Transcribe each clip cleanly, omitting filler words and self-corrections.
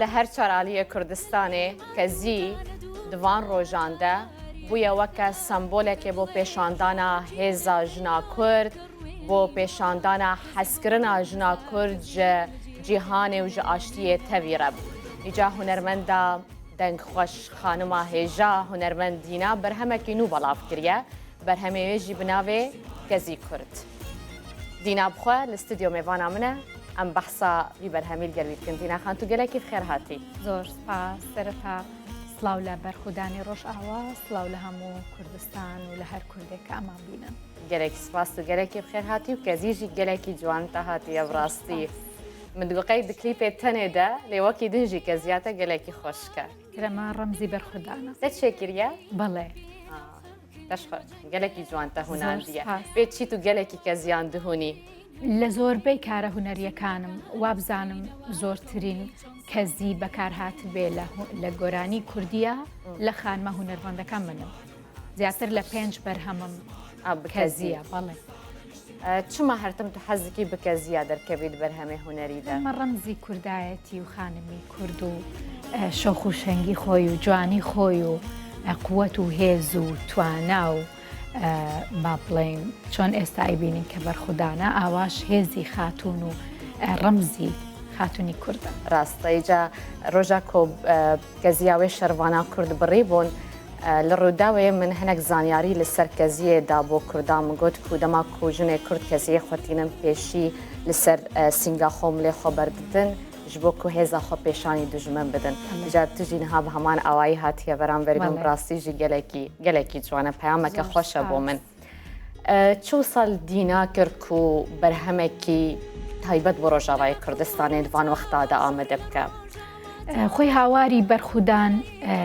لە هەر چوار aliyê Kurdistanê kezî di van rojan de bûye weke sembolekê bo pêşandana hêza jina Kurd, bo pêşandana hezkirina jina Kurd ji cîhanê û ji aştiyê tevî re. Îca hunermenda dengxweş xanima hêja hunermend Dîna berhemekî nû belav kiriye. Berhemê wê jî bi navê Kezî Kurd. Dîna bi xwe li stûdyo mêvana min e. Em behsa vî berhemî li gel wî dikin. Dîna xan tu gelekî bi xêr hatî. Zor spas. Sereta silav li berxwedanê Rojava, silav li hemû Kurdistan û li her Kurdê ke eman bînin. Gelekî spas tu gelekî bi xêr hatî û kezî jî gelekî ciwan te hatiye bi rastî. Min digot qey di klîpê tenê de lê wekî din jî keziya te gelekî xweşik e. Kirema remzî berxwedana. Te çêkiriye? Belê. Te gelekî ciwan te hunandiye. Pê çî tu gelekî keziyan dihûnî? لە زۆربەی کارە هونەریەکانم وابزانم زۆرترین کەزی بەکارهاتبێ لە گۆرانی کوردیە لە خانمە هونەرمەندەکان منم زیاتر لە پێنج بەرهەمم کەزیە بەڵێ. چما هەرتم تو حەزکی بکە زیا دەرکەویت بەرهەمێ هونەری دە؟ ئەمە ڕەمزی کوردایەتی و خانمی کورد و شۆخ و شەنگی خۆی و جوانی خۆی و قوت و هێز و توانا و با بڵێین چۆن ئێستا ئەیبینین کە بەرخودانە ئاواش هێزی خاتوون و ڕەمزی خاتونی کوردە. ڕاستە ئیجا ڕۆژا کۆ کەزیاوێ شەرڤانا کورد بڕی بوون لە ڕووداوێ من هەنێک زانیاری لەسەر کەزیێ دا بۆ کوردان من گوت کو دەما کو ژنێ کورد کەزیێ خۆتینن پێشی لەسەر سینگا خۆم لێ خۆ بەرددن ji bo ku hêza xwe pêşanî dijmin bidin. Îcar tu jî niha bi heman awayî hatiye beramberî min bi rastî jî gelekî gelekî ciwan e peyameke xweş e bo min. Çi wisa li dîna kir ku berhemekî taybet bo Rojavayê Kurdistanê di van wexta de amade bike? خۆی هاواری بەرخودان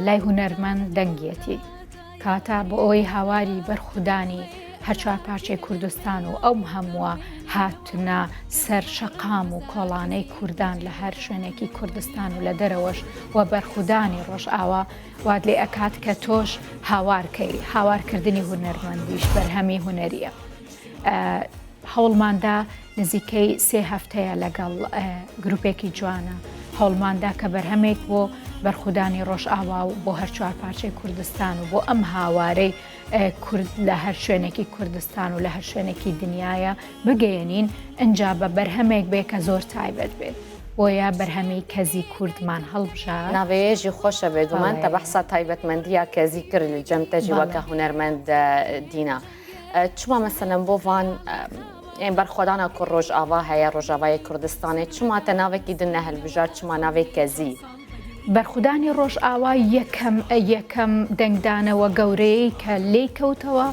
لای هونەرمەند دەنگیەتی. کاتە بۆ ئەوەی هاواری بەرخودانی هەرچوار پارچەی کوردستان و ئەو هەمووە هاتنە سەر شەقام و کۆڵانەی کوردان لە هەر شوێنێکی کوردستان و لە دەرەوەش و بەرخودانی ڕۆژئاوا وات لێ ئەکات کە تۆش هاوار کەی، هاوارکردنی هونەرمەندیش بەرهەمی هونەریە. هەوڵماندا نزیکەی سێ هەفتەیە لەگەڵ گروپێکی جوانە هەوڵماندا کە بەرهەمێک بۆ بەرخودانی ڕۆژئاوا و بۆ هەر چوار پارچەی کوردستان و بۆ ئەم هاوارەی کورد لە هەر شوێنێکی کوردستان و لە هەر شوێنێکی دنیاە بگەیەنین ئەجا بە بەرهەمێک بێ کە زۆر تایبەت بێت بۆیە بەرهەمی کەزی کوردمان هەڵبژارد. ناوێژی خۆشە بێگومان تە بەحسا تایبەتمەندیە کەزی کرد لە جەم تەژی وەکە هونەرمەند دینا. چما مەسەلەن بۆ ڤان یان بەرخۆدانا کو ڕۆژاڤا هەیە ڕۆژاڤای کوردستانێ چما تە ناوێکی دن نەهلبژارد چما ناوێ کەزی؟ بەرخودانی ڕۆژئاوا یەکەم یەکەم دەنگدانەوە گەورەیەی کە لێی کەوتەوە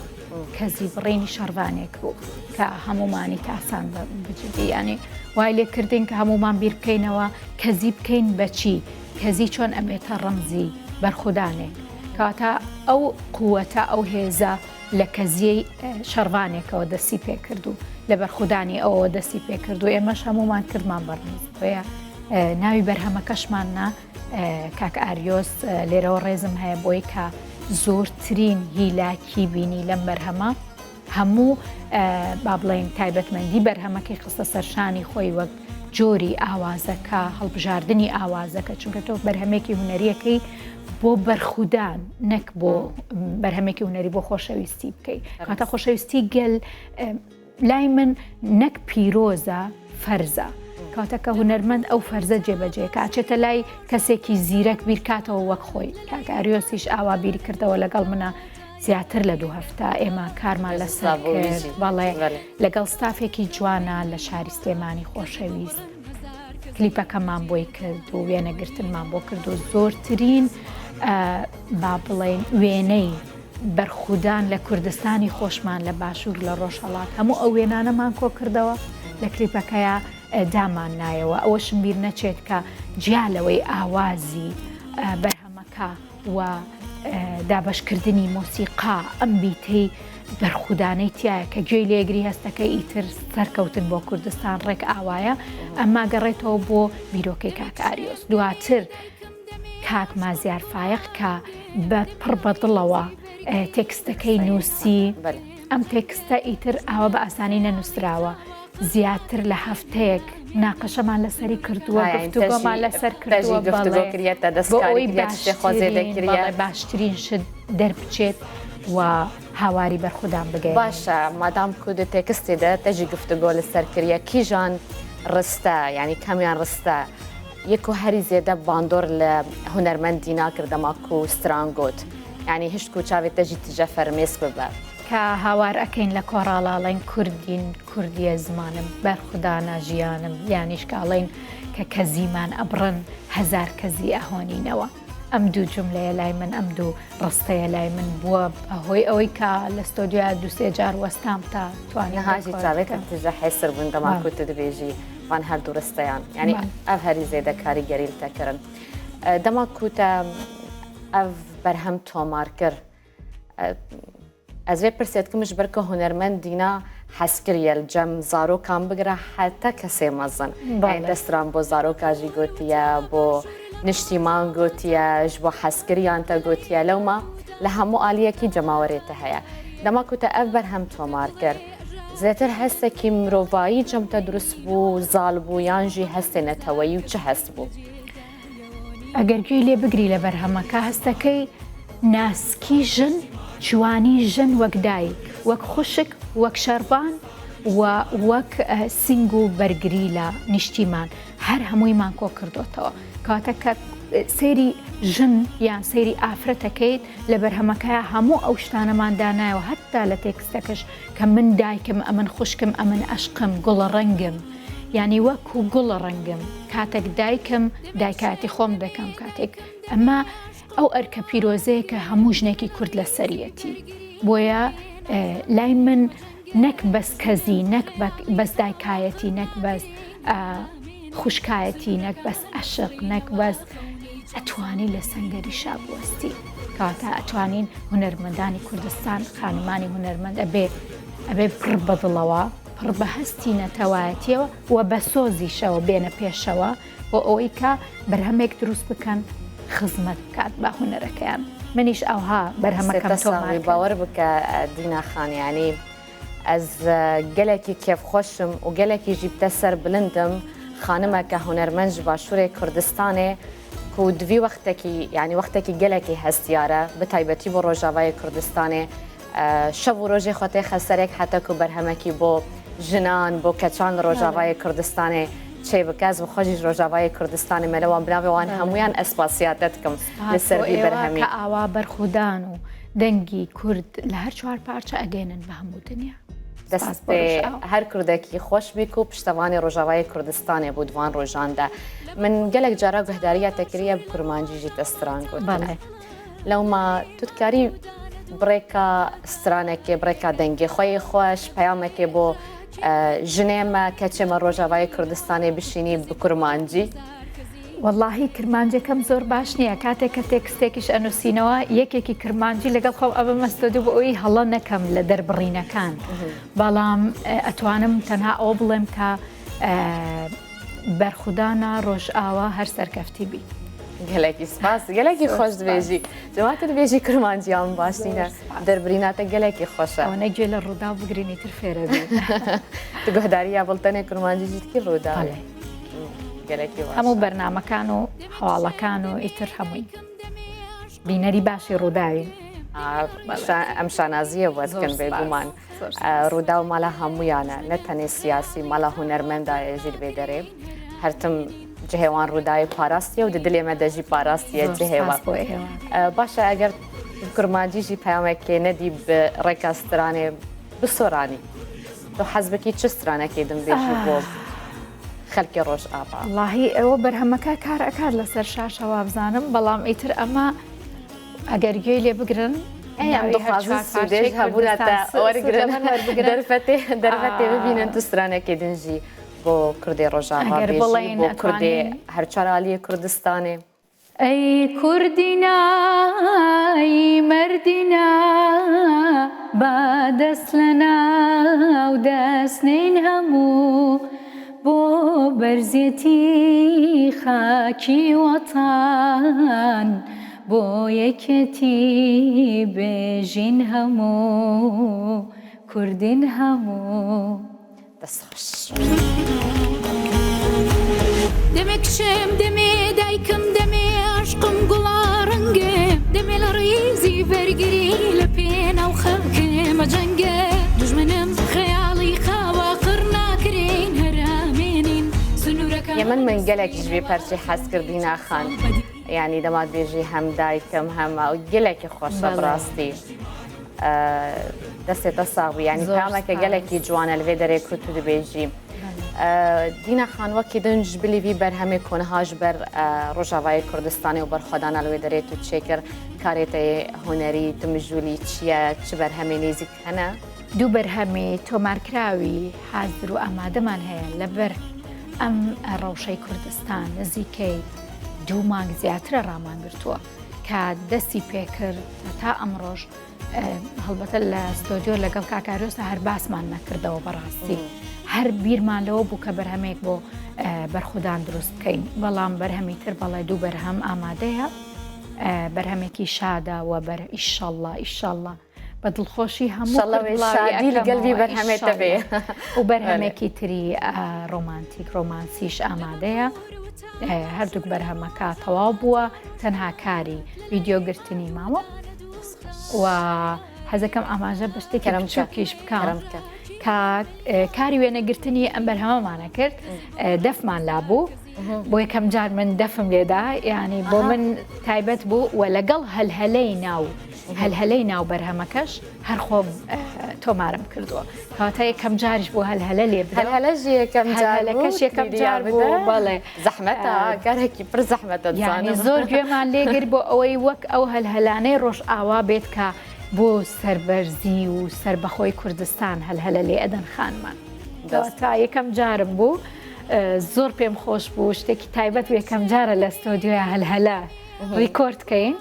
کەزی بڕینی شەڕڤانێک بوو کە هەمومانی تاسان بجدی ینی وای لێ کردین کە هەمومان بیر بکەینەوە کەزی بکەین بەچی کەزی چۆن ئەبێتە ڕەمزی بەرخودانێک کەواتە ئەو قووەتە ئەو هێزە لە کەزیەی شەڕڤانێکەوە دەستی پێکرد و لە بەرخودانی ئەوەوە دەستی پێکرد و ئێمەش هەمومان کردمان بەڕمیز بۆیە ناوی بەرهەمەکەشمان نا کاک ئاریۆس لێرەوە ڕێزم هەیە بۆی کە زۆرترین هیلاکی بینی لەم بەرهەمە هەموو با بڵێین تایبەتمەندی بەرهەمەکەی خستە سەرشانی خۆی وەک جۆری ئاوازەکە هەڵبژاردنی ئاوازەکە چونکە تۆ بەرهەمێکی هونەریەکەی بۆ بەرخودان نەک بۆ بەرهەمێکی هونەری بۆ خۆشەویستی بکەیت کاتە خۆشەویستی گەل لای من نەک پیرۆزە فەرزە کاتە کە هونەرمەند ئەو فەرزە جێبەجێ کە ئەچێتە لای کەسێکی زیرەک بیرکاتەوە وەک خۆی کاک ئاریۆسیش ئاوا بیری کردەوە لەگەڵ منە زیاتر لە دوو هەفتە ئێمە کارمان لەسەر کرد بەڵێ لەگەڵ ستافێکی جوانە لە شاری سلێمانی خۆشەویست کلیپەکەمان بۆی کرد و وێنەگرتنمان بۆ کرد و زۆرترین با بڵێن وێنەی بەرخودان لە کوردستانی خۆشمان لە باشوور لە ڕۆژهەڵات هەموو ئەو وێنانەمان کۆ کردەوە لە کلیپەکەیا دامان نایەوە ئەوەشم بیر نەچێت کە جیا لەوەی ئاوازی بەرهەمەکە و دابەشکردنی مۆسیقا ئەم بیتەی بەرخودانەی تایە کە گوێی لێگری هەستەکە ئیتر سەرکەوتن بۆ کوردستان ڕێک ئاوایە ئەمما گەڕێتەوە بۆ بیرۆکەی کاک ئاریۆس دواتر کاک مازیار فایەق کە بە پڕ بە دڵەوە تێکستەکەی نووسی ئەم تێکستە ئیتر ئاوا بە ئاسانی نەنووسراوە. زیاتر لە هەفتەیەک مناقەشەمان لەسەری کردووە، گفتوگۆمان لەسەر کردووە، بەڵێ بۆ ئەوەی باشترین شت دەربچێت و هاواری بەرخودان بگەیەنین. باشە مادام کو di تێکستێ de te jî گفتوگۆ li ser kiriye kîjan riste yanî kamiyan riste yê ku herî zêde bandor li hunermend dîna kir dema ku stran got yanî hişt ku çavê te jî tije fermês bibe. کە هاوار ئەکەین لە کۆڕاڵا ئەڵێین کوردین کوردیە زمانم بەرخودانە ژیانم یانیش کە ئەڵێین کە کەزیمان ئەبڕن هەزار کەزی ئەهۆنینەوە ئەم دوو جوملەیە لای من ئەم دوو ڕستەیە لای من بووە بە هۆی ئەوەی کە لە ستۆدیۆیا دوو سێ جار وەستام تا توانیم نها ژی ڕێکۆرد چاوێ بکەم. تژە حێسر بوون دەما بەڵێ. کو tu dibêjî van her du risteyan yanî بەڵێ. ev herî zêde karîgerî li te kirin. Dema ku te ev berhem tomar kir Ez vê pirsê dikim ji ber ku hunermend dîna hezkiriye li cem zarokan bigire heta kesê mezin. Yani te stran bo zaroka jî gotiye, bo niştîman gotiye, ji bo hezkiriyan te gotiye. Lewma li hemû aliyekî cemawerê te heye. Dema ku te ev berhem tomar kir, zêdetir hestekî mirovayî cem te dirust bû, zal bû yan jî hestê neteweyî û çi hest bû? ئەگەر گوێی لێ بگری لە بەرهەمەکە هەستەکەی ناسکی ژن جوانی ژن وەک دایک وەک خوشک وەک شەرڤان و وەک سنگ و بەرگری لە نیشتیمان هەر هەموویمان کۆ کردوتەوە کەواتە کە سەیری ژن یان سەیری ئافرەتەکەیت لە بەرهەمەکەیا هەموو ئەو شتانەمان دانایەوە هەتا لە تێکستەکەش کە من دایکم ئەمن خوشکم ئەمن ئەشقم گوڵە ڕەنگم یانی وەکو گوڵە ڕەنگم کاتێک دایکم دایکایەتی خۆم دەکەم کاتێک ئەمە ئەو ئەرکە پیرۆزەیە کە هەموو ژنێکی کورد لەسەریەتی بۆیە لای من نەک بەس کەزی نەک بەس دایکایەتی نەک بەس خوشکایەتی نەک بەس ئەشق نەک بەس ئەتوانی لە سەنگەری شا بوەستی کەواتە ئەتوانین هونەرمەندانی کوردستان خانمانی هونەرمەند ئەبێ ئەبێ پڕ بەدڵەوە پڕ بە هەستی نەتەوایەتیەوە و بە سۆزیشەوە بێنە پێشەوە بۆ ئەوەی کە بەرهەمێک دروست بکەن خزمەت بکات بە هونەرەکەیان منیش ئەوها بەرهەمەکەم تۆمار کرد. باوەڕ بکە دینا خان یانی ئەز گەلێکی کێفخۆشم و گەلێکی ژی بتە سەر بلندم خانمەکە هونەرمەند ji باشوورê Kurdistanê ku di vî wextekî yanî wextekî gelekî hestiyar e bi taybetî bo Rojavayê Kurdistanê شەv و ڕۆژێ خۆ تێخە سەرێک حتا کو بەرهەمەکی بۆ ژنان بۆ کەچان لە ڕۆژاڤایێ کوردستانێ چێ بکە ئەز بخۆ ژی ژ ڕۆژاڤایێ کوردستانێ مە لەوان بناوێ وان هەموویان ئەز سپاسیا تە دکم لە سپاس سەر بۆ ڤی ئێوە بەرهەمی. کە ئاوا بەرخودان و دەنگی کورد لە هەر چوار پارچە ئەگەێنن بە هەموو دنیا. سپاس بۆ دەستێ ڕۆژئاوا. هەر کوردەکی خۆش بی کو پشتەوانی ڕۆژاڤایێ کوردستانێ بوو دوان ڕۆژان دە. من گەلەک جارا گوهدارییا تە کریە ب کورمانجی ژی تە ستران گۆتنە. بەڵێ. لەوما تو دکاری بڕێکا سترانێکێ بڕێکا دەنگێ خوەی خوەش پەیامەکێ بۆ ژنێ مە کەچێ مە ڕۆژاڤایێ کوردستانێ بشینی ب کورمانجی؟ وەڵاهی کرمانجەکەم زۆر باش نییە کاتێک کە تێکستێکیش ئەنووسینەوە یەکێکی کرمانجی لەگەڵ خۆم ئەبەمە ستۆدیۆ بۆ ئەوەی هەڵە نەکەم لە دەربڕینەکان بەڵام ئەتوانم تەنها ئەوە بڵێم کە بەرخودانا ڕۆژئاوا هەر سەرکەفتی بی. گەلەکی سپاس گەلەکی خۆش دبێژی جەماعەت دبێژی کرمانجیان باش نینە دەربریناتە گەلەکی خۆشە. ئەوەنە گوێ لە ڕووداو بگرین ئیتر فێرە بین. تو گوهدارییا بڵتەنێ کرمانجی ژی دکی ڕووداوێ؟ بەڵێ. گەلەکی باشە. هەموو بەرنامەکان و هەواڵەکان و ئیتر هەمووی بینەری باشی ڕووداوین. ئەم شانازیە بۆ دکەن بێگومان ڕووداو ماڵە هەمویانە نە تەنێ سیاسی ماڵە هونەرمەندایە ژیر بێ دەرێ هەرتم جهێوان ڕووداوی پاراستیە و دلێ مە دەژی پاراستیە جهێوە باشە ئەگەر کورمانجیژی پەیامێکێ نەدی ڕێکا سترانێ بسۆرانی تۆ حەز بکی چ سترانەکەی دم بێژی بۆ خەلکی ڕۆژئاڤا؟ وەڵاهی ئەوە بەرهەمەکە کار ئەکات لەسەر شاشە وابزانم بەڵام ئیتر ئەمە ئەگەر گوێی لێ بگرن دخوازن سوودێژ هەبوونە تا وەرگرن دەرفەتێ دەرفەتێ ببینن تو سترانێکی دن ژی بۆ کوردێ ڕۆژاوا بێژی بۆ کوردێ هەر چوار عالیێ کوردستانێ. ئەی کوردینا ئەی مەردینا با دەست لە ناو دەست نێین هەموو بۆ بەرزێتی خاکی وەتان بۆ یەکێتی بێژین هەموو کوردین هەموو. دەست خۆش. دەمێ کچم دەمێ دایکم دەمێ عەشقم گوڵا ڕەنگم دەمێ لە ڕیزی بەرگری لە پێناو خەڵکم ئەجەنگێ دوژمنم خەیاڵی خاوە قڕ ناکرێین هەر ئەمێنین سنوورەکان یەمن من گەلێکیش بێ پەرچی حەز کرد دینا خان یانی دەمات بێژی هەم دایکم هەم گەلێکی خۆشە بەڕاستی. دەستێ تە ساغ بی یانی پامەکە گەلێکی جوانە لەێ دەرێ کو تو دبێژی دینا خان وەکی دنج بلیوی بەرهەمێ کۆنهاش بەر ڕۆژاوای کوردستانی و بەرخۆدانە لەوێ دەرێت و چێکرد کارێتە هونەری تمژولی چییە چ بەرهەمێ نێزیک هەنە؟ دوو بەرهەمی تۆمارکراوی حازر و ئامادەمان هەیە لەبەر ئەم ڕەوشەی کوردستان نزیکەی دوو مانگ زیاترە ڕامانگرتووە کە دەستی پێکرد تا ئەمڕۆژ هەڵبەتە لە ستۆدیۆ لەگەڵ کاکاریۆسە هەر باسمان نەکردەوە بەڕاستی هەر بیرمان لەوە بوو کە بەرهەمێک بۆ بەرخودان دروست بکەین بەڵام بەرهەمی تر بەڵێ دوو بەرهەم ئامادەیە بەرهەمێکی شادە و بەر ئیشەڵڵا ئیشەڵڵا بە دڵخۆشی هەموو شادی لەگەل بی بەرهەمێت دەبێ و بەرهەمێکی تری ڕۆمانتیک ڕۆمانسیش ئامادەیە هەردووک بەرهەمەکە تەواو بووە تەنها کاری ڤیددیۆگرتنی ماوە و حەزەکەم ئاماژە بە شتێکی بچووکیش بکەم کە کاری وێنەگرتنی ئەم بەرهەمەمانە کرد دەفمان لابوو بۆ یەکەم جار من دەفم لێدا ینی بۆ من تایبەت بوو و لەگەڵ هەلهەلەی ناو هەلهەلەی ناو بەرهەمەکەش هەر خۆم تۆمارم کردووە کەواتە یەکەم جاریش بۆ هەلهەلە لێ هەلهەلەش یەکەم جارەکەش یەکەم جار بوو بەڵێ زەحمەتە کارێکی پر زەحمەتە یانی زۆر گوێمان لێگر بۆ ئەوەی وەک ئەو هەلهەلانەی ڕۆژئاوا بێت کە بۆ سەربەرزی و سەربەخۆی کوردستان هەلهەلە لێ ئەدەن خانمان تا یەکەم جارم بوو زۆر پێم خۆش بوو شتێکی تایبەت یەکەم جارە لە ستۆدیۆیا هەلهەلە ڕیکۆرد کەین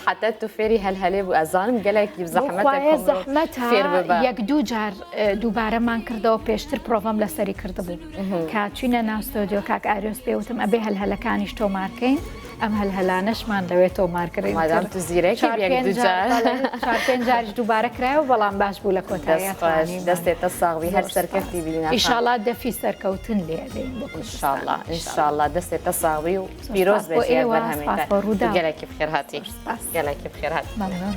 حتى تو فێری هەلهەلێ بوو ئەزانم گەلێکی زەحمەتە زەحمەتە فێر ببە یەک دوو جار دووبارەمان کردەوە پێشتر پرۆڤەم لەسەری کردبوو کە چوینە ناو ستۆدیۆ کاک ئاریۆس پێ وتم ئەبێ هەلهەلەکانیش تۆمارکەین ئەم هەلهەلانەشمان لەوێ تۆمارکردن مادام تو زیرەکی یەک دوو جار چوار پێنج جاریش دووبارە کرایەوە بەڵام باش بوو لە کۆتایی دەستێتە ساغبی هەر سەرکەفتی بینە ئیشاڵا دەفی سەرکەوتن لێ ئەدەین بۆ ئینشاڵڵا ئینشاڵڵا دەستێتە ساغبی و پیرۆز بێت بۆ ئێوە سپاس بۆ ڕووداو. گەلەکی بخێر هاتی. سپاس. گەلەکی بخێر هاتی. مەمنون.